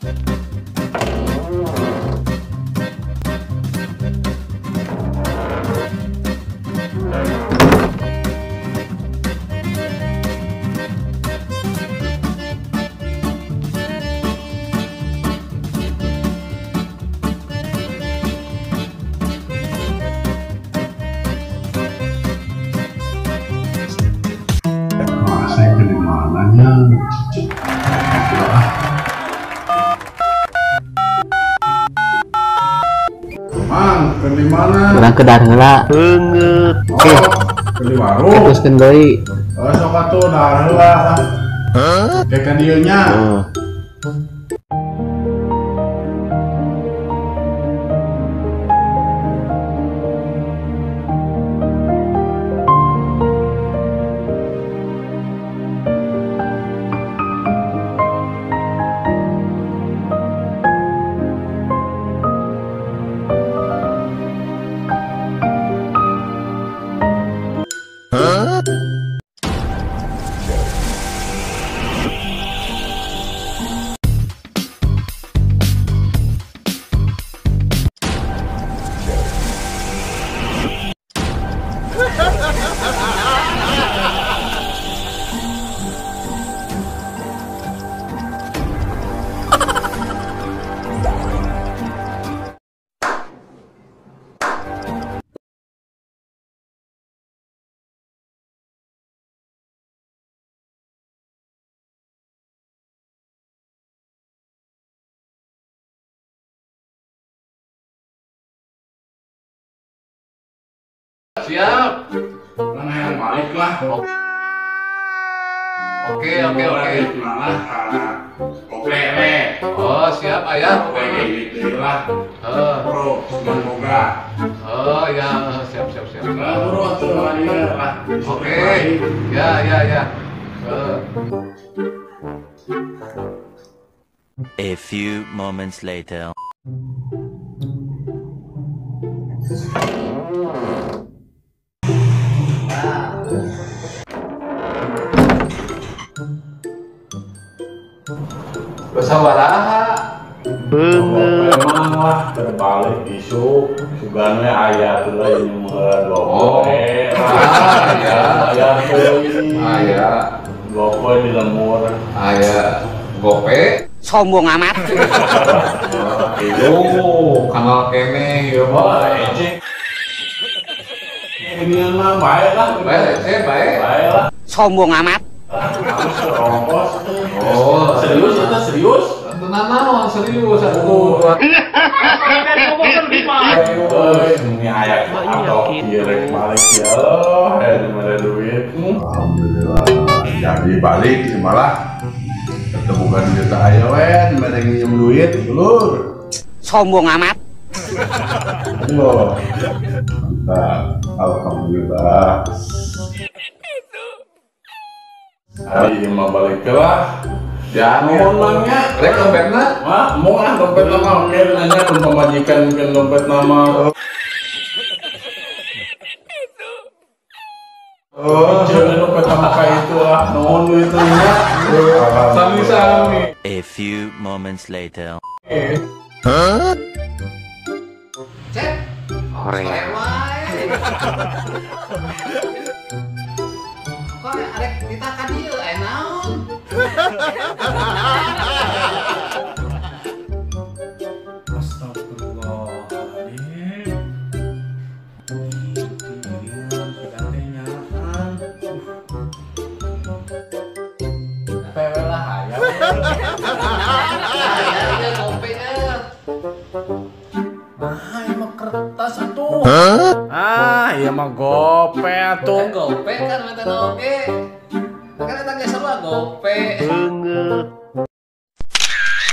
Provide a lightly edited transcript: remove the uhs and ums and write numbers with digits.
Saya ke mananya? Mang, ke di mana? Urang ke dahar heula. Beungeut. Oh, ke di warung. Teruskeun deui. Oh, sok atuh dahar heula. Hah? Ke ka dieu nya. Siap. Mana yang balik lah. Oke. Oke. Oh, siap ayah. Oke, gitu lah. Bro, semoga. Oh, ya, siap. Bro, tuh lah. Oke. Ya. A few moments later. Bersawaraha Beungeut. Emang lah terbalik isu sugana aya tuh lah ini mah gope. Aya aya gope di lemur. Aya gope. Sombong amat. Itu kanal kene ieu mah ecek. Ini mah bae lah. Bae ecek bae. Bae lah. Sombong amat. Oh, serius itu serius? Tenang naon serius atuh. Ini aya atau direk balik ya. Aya mana duit. Alhamdulillah. Jadi balik malah ketemu kan juta aya we mere nginjem duit dulur. Sombong amat. Aduh. Mantap. Alhamdulillah. Hari mau balik lah. Ya, nuhun mangnya. Rek dompetna? Mah, mau ah dompet nama oke nanya pun pemajikan mungkin dompet nama. Oh, jangan dompet nama kayak itu ah. Nuhun duitnya. Sami-sami. A few moments later. Hah? Cek. Horea. Kok arek ditakan ieu aya naon? Astagfirullahaladzim. Sudah teh nyaan. Pewe lah aya. Aya gope nya. Ah, ieu mah kertas atuh. Ah, ieu mah gope atuh. Gope kan mata oge. Kan eta geus sarua gope. Beungeut.